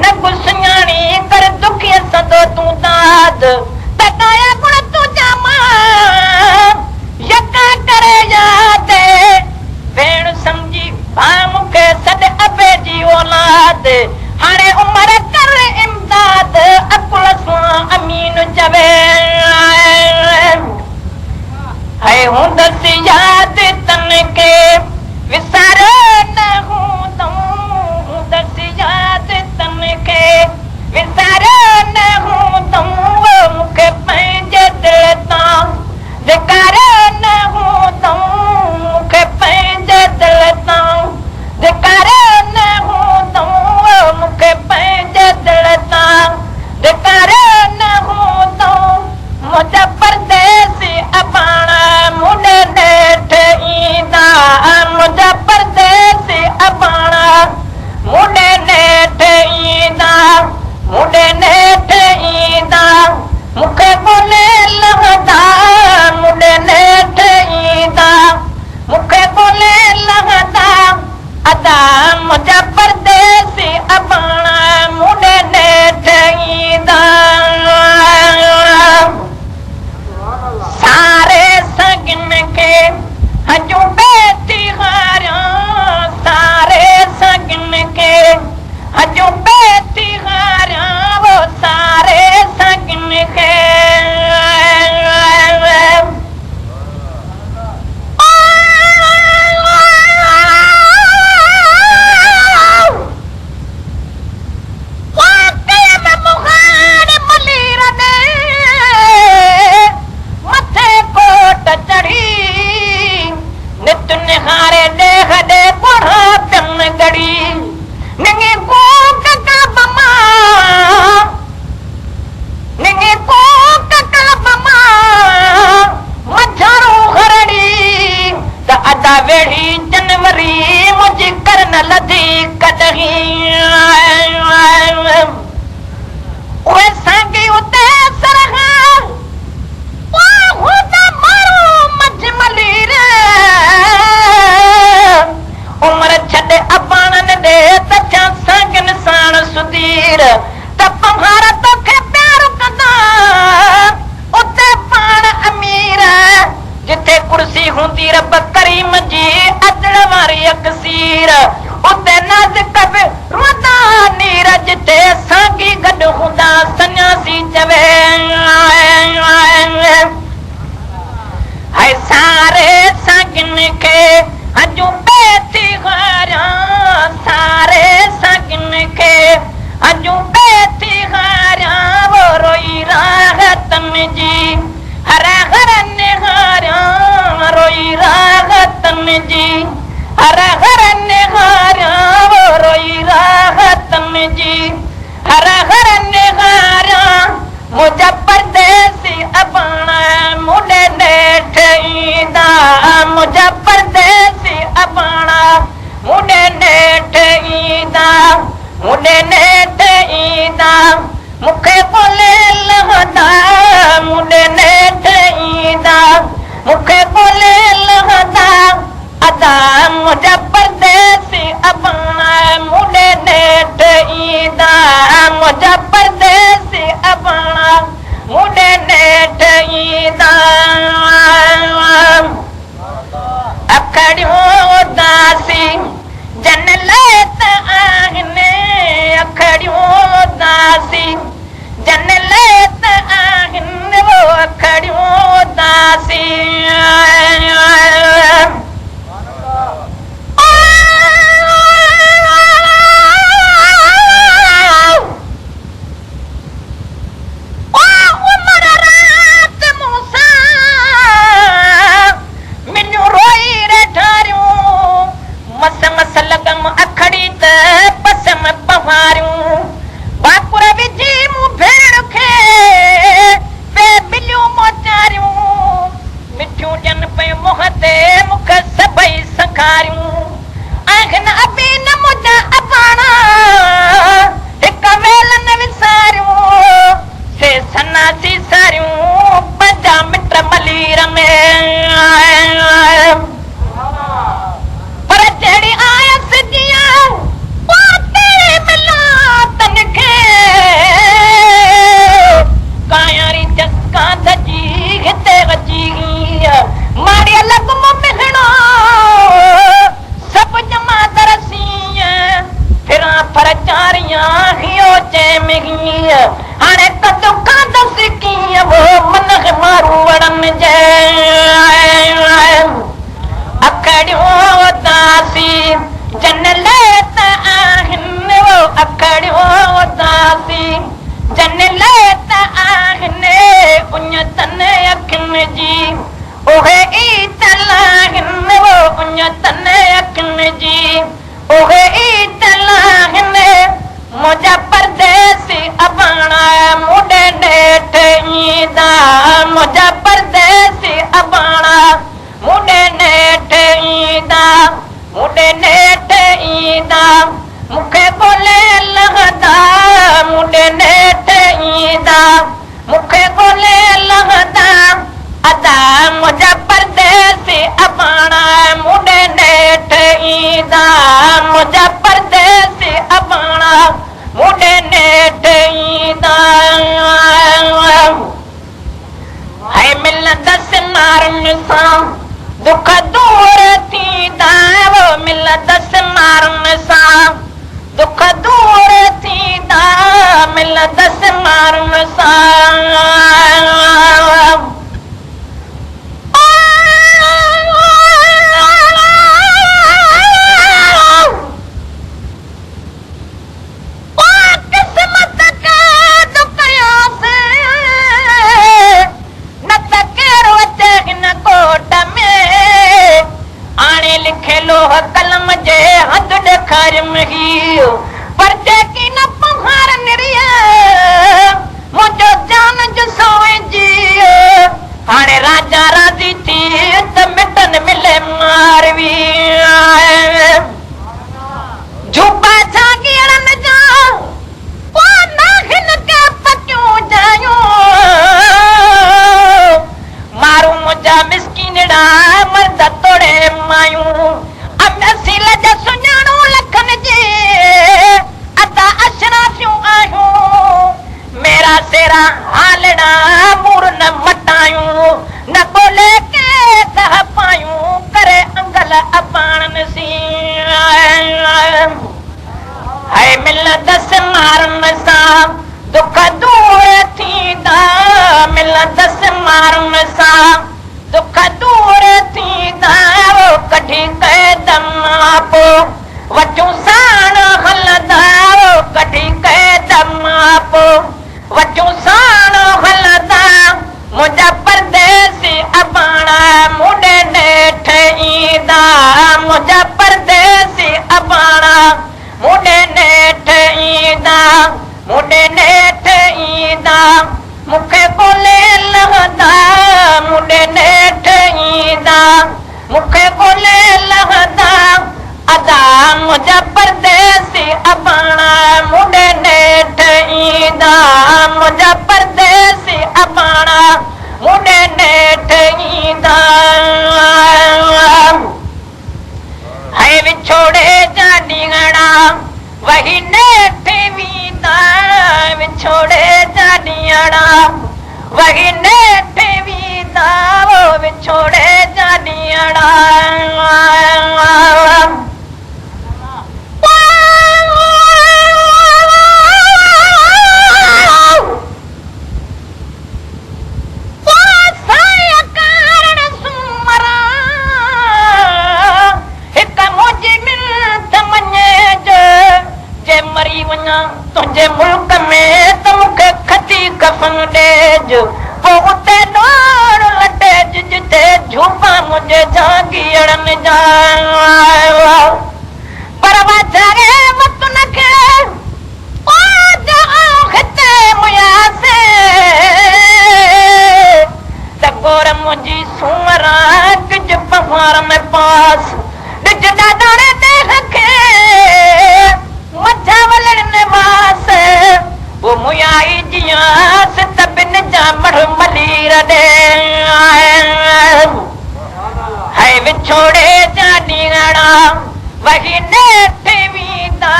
ننگ سڃاڻي ڪر دکيء سندو تون داد، ته ڳايان گڻ تنهنجا مان يڪا ڪري ياد. ڀيڻ سمجهي ڀاء مون کي سڏ ابي جي اولاد، هاڻي عمر ڪر امداد عقل سان امين چوي. هي هوندس ياد تن کي وساريو نه هوندم، هوندس ياد تن کي وساريو نه هوندم، مون کي پنهنجي دل تان ڌڪاريو نه هوندم، مون کي پنهنجي دل تان ڌڪاريو نه هوندم، مون کي پنهنجي دل تان ڌڪاريو نه هوندم. منهنجا پرديسي اباڻا مون ڏي نيٺ ايندا، منهنجا پرديسي اباڻا مون ڏي نيٺ ايندا، مون ڏي نيٺ ايندا، مون کي ڳولي لهندا، مون ڏي نيٺ ايندا، مون کي ڳولي لهندا. ادا منهنجا پرديسي اباڻا مون ڏي نيٺ ايندا. ساري سڳن کي هنجون پئي ٿي هاريان، ساري سڳن کي هنجون پئي ٿي هاريان، او ساري سڳن کي. مٿي ڪوٽ چڙهي، نت نهاري ڏيهه ڏي ڳوڙها پين ڳڙي، نڱي ڪوڪ ڪعب مان، نڱي ڪوڪ ڪعب مان، منجهارون هرڙي، ته ادا ويڙهي جنوري، منهنجي ڪر نه لڌي ڪڏهين. اهي سانگي اتي سرها، پوء هوندا مارو منجهه ملير. عمر ڇڏ اباڻن ڏي، ته ٿيان سانگين ساڻ سڌير. ته پنهار توکي پيار ڪندا، اتي پاڻ امير. جتي ڪرسي هوندي رب ڪريم جي، عدل واري اڪسير. اتي نازڪ به روئندا نير، جتي سانگي گڏ هوندا سنياسي چوي. هاء ساري سانگين کي هنجون پئي ٿي هاريان، ساري سانگين کي هنجون پئي ٿي هاريان، او روئي راحتن جي هر هر نهاريان، روئي راحتن جي هر هر نهاريان، او روئي راحتن جي هر هر نهاريان. منهنجا پرديسي اباڻا مون ڏي نيٺ ايندا، منهنجا پرديسي اباڻا مون ڏي نيٺ ايندا، مون ڏي نيٺ ايندا، مون کي ڳولي لهندا، مون ڏي نيٺ ايندا، مون کي ڳولي لهندا. ادا منهنجا پرديسي اباڻا مون ڏي نيٺ ايندا، منهنجا پرديسي اباڻا مون ڏي نيٺ ايندا. اکڙيون اداسي جن لئه ته آهن، اکڙيون اداسي جن لئه ته آهن، او اکڙيون اداسي. او عمر رات مون سان منهن روئي ريڍاريون، مس مس لڳم اکڙي ته پسيم پنهواريون. اباڻا مون ڏي نيٺ ايندا، منهنجا پرديسي اباڻا مون ڏي نيٺ ايندا، مون ڏي نيٺ ايندا، مون کي ڳولي لهندا، مون ڏي نيٺ ايندا، مون کي ڳولي لهندا، ادا منهنجا پرديسي اباڻا مون ڏي نيٺ ايندا، منهنجا پرديسي اباڻا مون ڏي نيٺ ايندا. هي ملندس مارن سان دک دور ٿيندا، ملندس مارن سان دک دور ٿيندا، ملندس مارن سان. قسمت قيد ڪياسين، نه ته ڪهڙو اچي هن ڳوٺ ۾. آڻي لکي لوح قلم جي هنڌ ڏيکاريم هيء، پر جيڪي نه پنهار نريء، منهنجو جان جو سوين جيء. هاڻي راجا راضي ٿي ته مٽن ملي ماروي. جهوپا جهانگيئڙن جا پوء ناهن ڪي پڪيون جايون، مارون منهنجا مسڪينڙا مرد توڙي مايون. اسين لڄ سڃاڻون لکن جي، ادا اشرافيون آهيون. ميرا سيرا حالڙا مور نه مٽايون، نه ڳولي ڪي ڳهه پايون، ڪري انگل اباڻن سين. هي ملندس مارن سان دک دور ٿيندا، ملندس مارن سان دک دور ٿيندا. ڪڍي قيد مان پو وٺيون ساڻ هلندا، ڪڍي قيد مان پو وٺيون ساڻ هلندا، منهنجا پرديسي اباڻا مون ڏي نيٺ ايندا، منهنجا پرديسي اباڻا مون ڏي نيٺ ايندا، مون ڏي نيٺ ايندا، مون کي ڳولي لهندا، مون ڏي نيٺ ايندا، مون کي ڳولي لهندا، ادا منهنجا پرديسي اباڻا مون ڏي نيٺ ايندا، منهنجا پرديسي اباڻا مون ڏي نيٺ ايندا. هي وڇوڙي جا ڏينهڙا وهي نيٺ ويندا، وڇوڙي جا ڏينهڙا وهي نيٺ ويندا، وڇوڙي جا ڏينهڙا. سائين ڪارڻ سومرا، هڪ منهنجي منٿ مڃيج، جي مري وڃان تنهنجي ملڪ ۾ ته مون کي کٿي ڪفن ڏيج، پوء اتي ڏوڙ لٽيج جتي جهوپا منهنجي جهانگيئڙن جا. پر واجهاري وطن کي هتي مياسين، ته گور منهنجي سومرا ڪج پنهوار ۾ پاس، ڏج ڏاڏاڻي ڏيهه کي منجهان ولڻ نواس. پوء ميائي جياس ته ٻن جا مڙهه ملير ڏي. هي وڇوڙي جا ڏينهڙا وهي نيٺ ويندا،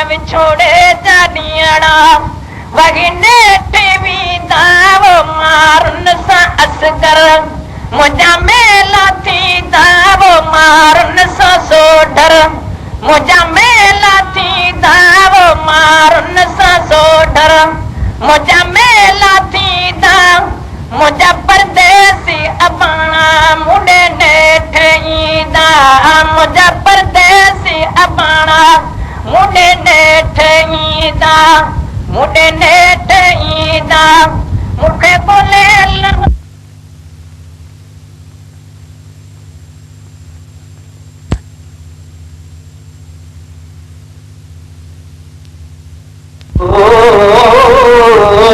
وڇوڙي جا ڏينهڙا وهي نيٺ ويندا. مارن سان اصغر منهنجا ميلا ٿيندا، مارن سان سوڍر منهنجا ميلا ٿيندا، مارن سان سوڍر منهنجا ميلا ٿيندا، منهنجا پرديسي اباڻا مون ڏي نيٺ ايندا، منهنجا پرديسي اباڻا مون ڏي نيٺ ايندا، مون ڏي نيٺ ايندا، مون کي ڳولي لهندا.